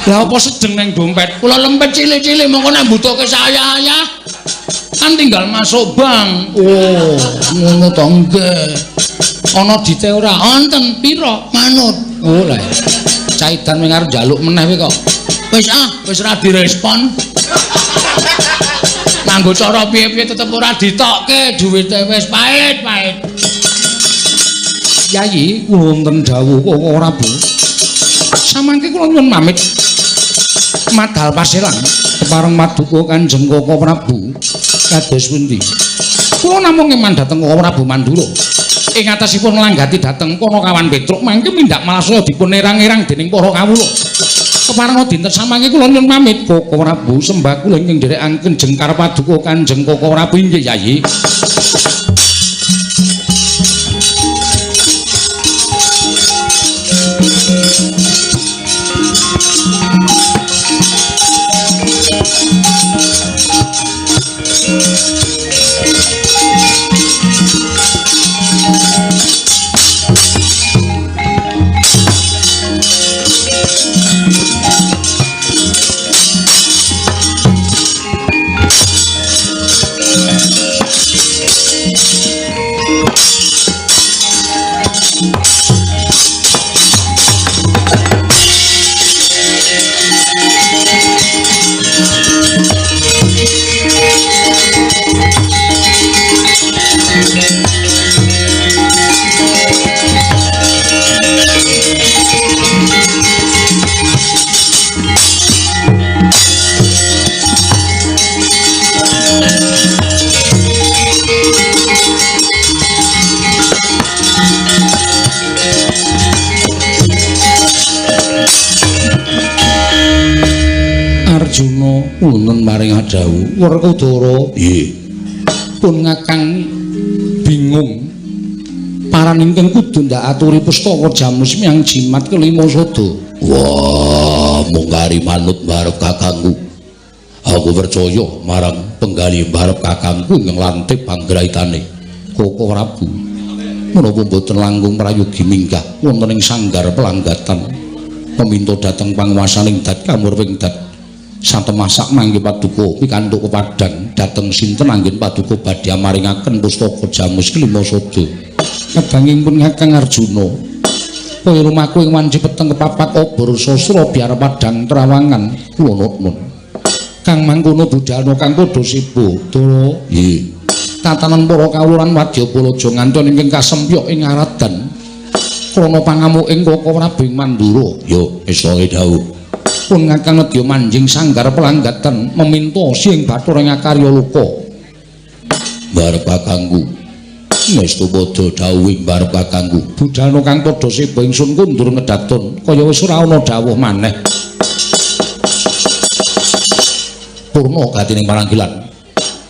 Lah apa sedeng nang dompet? Kula lempet cilik-cilik mongko nek mbutuhke saya-saya kan tinggal masuk bank. Oh, ngono to nggih. Ana dite ora? Wonten pira? Manut. Oh lah. Caidan wing arep njaluk meneh kowe kok. Wis ah, wis ora direspon. Nganggo cara piye-piye tetep ora ditokke, duwite wis pahit-pahit. Yayi, wonten dawuh kok ora, Bu. Samangke kula nyuwun pamit. Madal paselang kepareng maduka Kanjeng Koko Prabu kados pundi? Kula namung ngeman dhateng Koko Prabu Mandura. Ing atasipun nglanggati dhateng Panakawan Petruk mangke mindak malasaya dipun erang-erang dening para kawula. Kepareng dinten samangke kula nyuwun pamit Koko Prabu sembah kula ingkang nderekaken jengkar paduka Kanjeng Koko Prabu inggih Yayi. Wonten maring adhawuh Werkudara. Nggih. Pun ngakang bingung. Paran ingkang kudu ndak aturi pustaka jamus miang jimat kelima sada. Wah, mung kari manut barep kakangku. Aku percaya marang penggali barep kakangku ingkang lantip panggraitane Koko Prabu. Menapa mboten langkung prayogi minggah wonten ing sanggar pelanggatan meminta dhateng panguwasaning dat kamurwing dat satemasak mangke paduka pikantuk pepadang dhateng sinten anggen paduka badhe maringaken pustaka jamus kelima sada. Kadanging pun Kakang Arjuna kaya lumaku ing wanci peteng kepapat obor sastra biar padang trawangan kula nuwun. Kang mangkono budhana kang padha seba Dara. Nggih. Tatanan para kawulan wadyabala aja nganti ingkang kasempyok ing aradan krana pangamuking Koko Prabu ing Mandura. Yo estone dawuh. Pun Kakang nedya manjing sanggar pelanggatan meminta sing bathara ing akarya loka. Barep kakangku. Ngestu padha dawuhing barep kakangku. Budhana kang padha seba ingsun kundur ngedaton kaya wis ora ana dawuh maneh. Purna gatining paranggilan.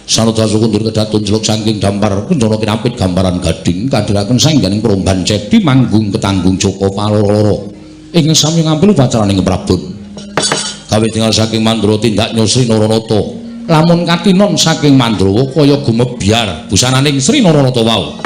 Sanadha kundur kedaton jeluk saking dampar kencana kinapit gambaran gading kadhiraken sangganing promban cedi manggung ketanggung Joko Paloro ing sami ngampil upacaraning Prabon. Kawit tinggal saking Mandra tindak Sri Naranata. Lamun katinon saking Mandrawa kaya gumebyar busananing Sri Naranata wau.